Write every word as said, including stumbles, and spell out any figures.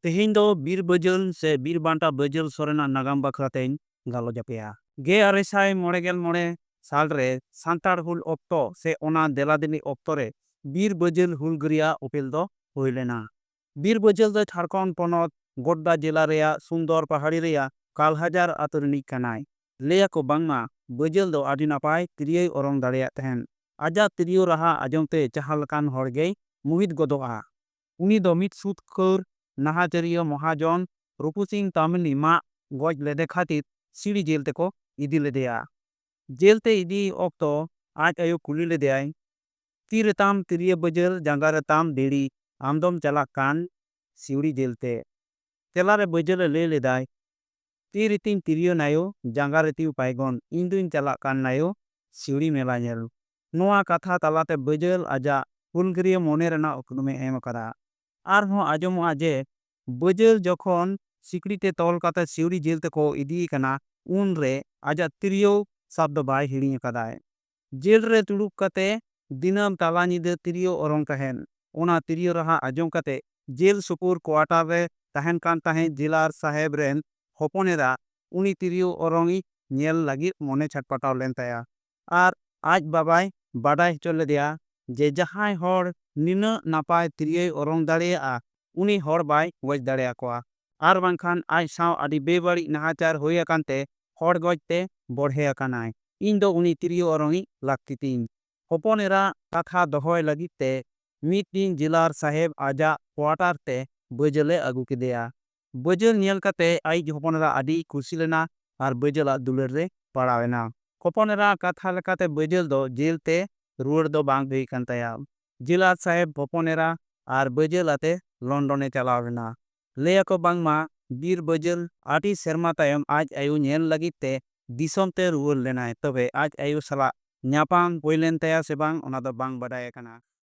ᱛᱮᱦᱮᱧ ᱫᱚ ᱵᱤᱨ ᱵᱟᱹᱡᱟᱹᱞ ᱥᱮ ᱵᱤᱨ ᱵᱟᱱᱴᱟ ᱵᱟᱹᱡᱟᱹᱞ ᱥᱚᱨᱮᱱᱟᱜ ᱱᱟᱜᱟᱢ ᱵᱟᱠᱷᱨᱟ ᱛᱮᱧ ᱜᱟᱞᱚᱪ ᱟᱯᱮᱭᱟ᱾ ᱜᱮᱞ ᱟᱨᱮ ᱥᱟᱭ ᱢᱚᱬᱮ ᱜᱮᱞ ᱢᱚᱬᱮ ᱥᱟᱞ ᱨᱮ ᱥᱟᱱᱛᱟᱲ ᱦᱩᱞ ᱚᱠᱛᱚ ᱥᱮ ᱚᱱᱟ ᱫᱮᱞᱟ ᱫᱮᱞᱤ ᱚᱠᱛᱚ ᱨᱮ ᱵᱤᱨ ᱵᱟᱹᱡᱟᱹᱞ ᱦᱩᱞᱜᱟᱹᱨᱤᱭᱟᱹ ᱩᱯᱮᱞ ᱫᱚ ᱦᱩᱭ ᱞᱮᱱᱟ᱾ ᱵᱤᱨ ᱵᱟᱹᱡᱟᱹᱞ ᱫᱚ ᱡᱷᱟᱲᱠᱷᱚᱸᱰ ᱯᱚᱱᱚᱛ ᱜᱳᱰᱰᱟ ᱡᱮᱞᱟ ᱨᱮᱭᱟᱜ ᱥᱩᱱᱫᱚᱨ ᱯᱟᱦᱟᱲᱤ ᱨᱮᱭᱟᱜ ᱠᱟᱞᱦᱟᱡᱟᱨ ᱟᱹᱛᱩ ᱨᱤᱱᱤᱡ ᱠᱟᱱᱟᱭ᱾ ᱞᱟᱹᱭ ᱟᱠᱚ ᱵᱟᱝᱢᱟ ᱵᱟᱹᱡᱟᱹᱞ ᱫᱚ ᱟᱹᱰᱤ ᱱᱟᱯᱟᱭ ᱛᱤᱨᱭᱳᱭ ᱚᱨᱚᱝ ᱫᱟᱲᱮᱭᱟᱜ ᱛᱟᱦᱮᱸᱱ᱾ ᱟᱡᱟᱜ ᱛᱤᱨᱭᱳ ᱨᱟᱦᱟ ᱟᱸᱡᱚᱢ ᱛᱮ ᱡᱟᱦᱟᱸ ᱞᱮᱠᱟᱱ ᱦᱚᱲ ᱜᱮᱭ ᱢᱩᱦᱤᱛ ᱜᱚᱫᱚᱜᱼᱟ᱾ ᱩᱱᱤ ᱫᱚ ᱢᱤᱫ ᱥᱩᱫ ᱠᱷᱟᱹᱨ ᱱᱟᱦᱟᱪᱟᱨᱤᱭᱟᱹ ᱢᱚᱦᱟᱡᱚᱱ ᱨᱩᱯᱩ ᱥᱤᱝ ᱛᱟᱢᱞᱤ ᱢᱟᱜ ᱜᱚᱡ ᱞᱮᱫᱮ ᱠᱷᱟᱹᱛᱤᱨ ᱥᱤᱣᱲᱤ ᱡᱮᱞ ᱛᱮᱠᱚ ᱤᱫᱤ ᱞᱮᱫᱮᱭᱟ᱾ ᱡᱮᱞ ᱛᱮ ᱤᱫᱤ ᱚᱠᱛᱚ ᱟᱡ ᱟᱭᱳ ᱠᱩᱞᱤ ᱞᱮᱫᱮᱭᱟᱭ, "ᱛᱤ ᱨᱮᱛᱟᱢ ᱛᱤᱨᱭᱳ ᱵᱟᱹᱡᱟᱹᱞ, ᱡᱟᱸᱜᱟ ᱨᱮᱛᱟᱢ ᱫᱮᱲᱤ, ᱟᱢ ᱫᱚᱢ ᱪᱟᱞᱟᱜ ᱠᱟᱱ ᱥᱤᱣᱲᱤ ᱡᱮᱞ ᱛᱮ?" ᱛᱮᱞᱟ ᱨᱮ ᱵᱟᱹᱡᱟᱹᱞ ᱮ ᱞᱟᱹᱭ ᱞᱮᱫᱟᱭ, "ᱛᱤ ᱨᱮᱛᱤᱧ ᱛᱤᱨᱭᱳ ᱱᱟᱭᱳ, ᱡᱟᱸᱜᱟ ᱨᱮ ᱛᱤᱣ ᱯᱟᱭᱜᱚᱱ, ᱤᱧ ᱫᱩᱧ ᱪᱟᱞᱟᱜ ᱠᱟᱱ ᱱᱟᱭᱳ ᱥᱤᱣᱲᱤ ᱢᱮᱞᱟ ᱧᱮᱞ᱾" ᱱᱚᱣᱟ ᱠᱟᱛᱷᱟ ᱛᱟᱞᱟᱛᱮ ᱵᱟᱹᱡᱟᱹᱞ ᱟᱡᱟᱜ ᱦᱩᱞᱜᱟᱹᱨᱤᱭᱟᱹ ᱢᱚᱱᱮ ᱨᱮᱱᱟᱜ ᱩᱯᱨᱩᱢᱮ ᱮᱢ ᱟᱠᱟᱫᱟ᱾ ᱟᱨᱦᱚᱸ ᱟᱸᱡᱚᱢᱚᱜᱼᱟ ᱡᱮ ᱵᱟᱹᱡᱟᱹᱞ ᱡᱚᱠᱷᱚᱱ ᱥᱤᱠᱲᱤ ᱛᱮ ᱛᱚᱞ ᱠᱟᱛᱮ ᱥᱤᱣᱲᱤ ᱡᱮᱞ ᱛᱮᱠᱚ ᱤᱫᱤᱭᱮ ᱠᱟᱱᱟ, ᱩᱱᱨᱮ ᱟᱡᱟᱜ ᱛᱤᱨᱭᱳ ᱥᱟᱵ ᱫᱚ ᱵᱟᱭ ᱦᱤᱲᱤᱧ ᱟᱠᱟᱫᱟᱭ᱾ ᱡᱮᱞ ᱨᱮ ᱫᱩᱲᱩᱵ ᱠᱟᱛᱮ ᱫᱤᱱᱟᱹᱢ ᱛᱟᱞᱟ ᱧᱤᱫᱟᱹ ᱛᱤᱨᱭᱳ ᱚᱨᱚᱝ ᱛᱟᱦᱮᱸᱱ᱾ ᱚᱱᱟ ᱛᱤᱨᱭᱳ ᱨᱟᱦᱟ ᱟᱸᱡᱚᱢ ᱠᱟᱛᱮ ᱡᱮᱞ ᱥᱩᱯᱩᱨ ᱠᱚᱣᱟᱴᱟᱨ ᱨᱮ ᱛᱟᱦᱮᱸᱱ ᱠᱟᱱ ᱛᱟᱦᱮᱸᱫ ᱡᱮᱞᱟᱨ ᱥᱟᱦᱮᱵᱽ ᱨᱮᱱ ᱦᱚᱯᱚᱱ ᱮᱨᱟ ᱩᱱᱤ ᱛᱤᱨᱭᱳ ᱚᱨᱚᱝ ᱤᱡ ᱧᱮᱞ ᱞᱟᱹᱜᱤᱫ ᱢᱚᱱᱮ ᱪᱷᱟᱴᱯᱟᱴᱟᱣ ᱞᱮᱱ ᱛᱟᱭᱟ᱾ ᱟᱨ ᱟᱡ ᱵᱟᱵᱟᱭ ᱵᱟᱰᱟᱭ ᱦᱚᱪᱚ ᱞᱮᱫᱮᱭᱟ ᱡᱮ ᱡᱟᱦᱟᱸᱭ ᱦᱚᱲ ᱱᱤᱱᱟᱹᱜ ᱱᱟᱯᱟᱭ ᱛᱤᱨᱭᱳᱭ ᱚᱨᱚᱝ ᱫᱟᱲᱮᱭᱟᱜᱼᱟ, ᱩᱱᱤ ᱦᱚᱲ ᱵᱟᱭ ᱜᱚᱡ ᱫᱟᱲᱮᱭᱟᱠᱚᱣᱟ᱾ ᱟᱨ ᱵᱟᱝᱠᱷᱟᱱ ᱟᱡ ᱥᱟᱶ ᱟᱹᱰᱤ ᱵᱮᱵᱟᱹᱲᱤᱡ ᱱᱟᱦᱟᱪᱟᱨ ᱦᱩᱭ ᱟᱠᱟᱱ ᱛᱮ ᱦᱚᱲ ᱜᱚᱡ ᱛᱮ ᱵᱚᱲᱦᱮ ᱟᱠᱟᱱᱟᱭ᱾ ᱤᱧ ᱫᱚ ᱩᱱᱤ ᱛᱤᱨᱭᱳ ᱚᱨᱚᱝᱤᱡ ᱞᱟᱹᱠᱛᱤ ᱛᱤᱧ᱾ ᱦᱚᱯᱚᱱ ᱮᱨᱟ ᱠᱟᱛᱷᱟ ᱫᱚᱦᱚᱭ ᱞᱟᱹᱜᱤᱫ ᱛᱮ ᱢᱤᱫ ᱫᱤᱱ ᱡᱮᱞᱟᱨ ᱥᱟᱦᱮᱵᱽ ᱟᱡᱟᱜ ᱠᱚᱣᱟᱴᱟᱨ ᱛᱮ ᱵᱟᱹᱡᱟᱹᱞᱮ ᱟᱹᱜᱩ ᱠᱮᱫᱮᱭᱟ᱾ ᱵᱟᱹᱡᱟᱹᱞ ᱧᱮᱞ ᱠᱟᱛᱮ ᱟᱡᱤᱡ ᱦᱚᱯᱚᱱ ᱮᱨᱟ ᱟᱹᱰᱤᱭ ᱠᱩᱥᱤ ᱞᱮᱱᱟ ᱟᱨ ᱵᱟᱹᱡᱟᱹᱞᱟᱜ ᱫᱩᱞᱟᱹᱲ ᱨᱮ ᱯᱟᱲᱟᱣ ᱮᱱᱟ᱾ ᱦᱚᱯᱚᱱ ᱮᱨᱟ ᱠᱟᱛᱷᱟ ᱞᱮᱠᱟᱛᱮ ᱵᱟᱹᱡᱟᱹᱞ ᱫᱚ ᱡᱮᱞ ᱛᱮ ᱨᱩᱣᱟᱹᱲ ᱫᱚ ᱵᱟᱝ ᱦᱩᱭ ᱠᱟᱱ ᱛᱟᱭᱟ᱾ ᱡᱮᱞᱟᱨ ᱥᱟᱦᱮᱵᱽ ᱦᱚᱯᱚᱱ ᱮᱨᱟ ᱟᱨ ᱵᱟᱹᱡᱟᱹᱞ ᱟᱛᱮ ᱞᱚᱱᱰᱚᱱᱮ ᱪᱟᱞᱟᱣ ᱞᱮᱱᱟ᱾ ᱞᱟᱹᱭ ᱟᱠᱚ ᱵᱟᱝᱢᱟ ᱵᱤᱨ ᱵᱟᱹᱡᱟᱹᱞ ᱟᱹᱰᱤ ᱥᱮᱨᱢᱟ ᱛᱟᱭᱚᱢ ᱟᱡ ᱟᱭᱳ ᱧᱮᱞ ᱞᱟᱹᱜᱤᱫ ᱛᱮ ᱫᱤᱥᱚᱢ ᱛᱮ ᱨᱩᱣᱟᱹᱲ ᱞᱮᱱᱟᱭ᱾ ᱛᱚᱵᱮ ᱟᱡ ᱟᱭᱳ ᱥᱟᱞᱟᱜ ᱧᱟᱯᱟᱢ ᱦᱩᱭ ᱞᱮᱱ ᱛᱟᱭᱟ ᱥᱮ ᱵᱟᱝ, ᱚᱱᱟ ᱫᱚ ᱵᱟᱝ ᱵᱟᱰᱟᱭ ᱟᱠᱟᱱᱟ᱾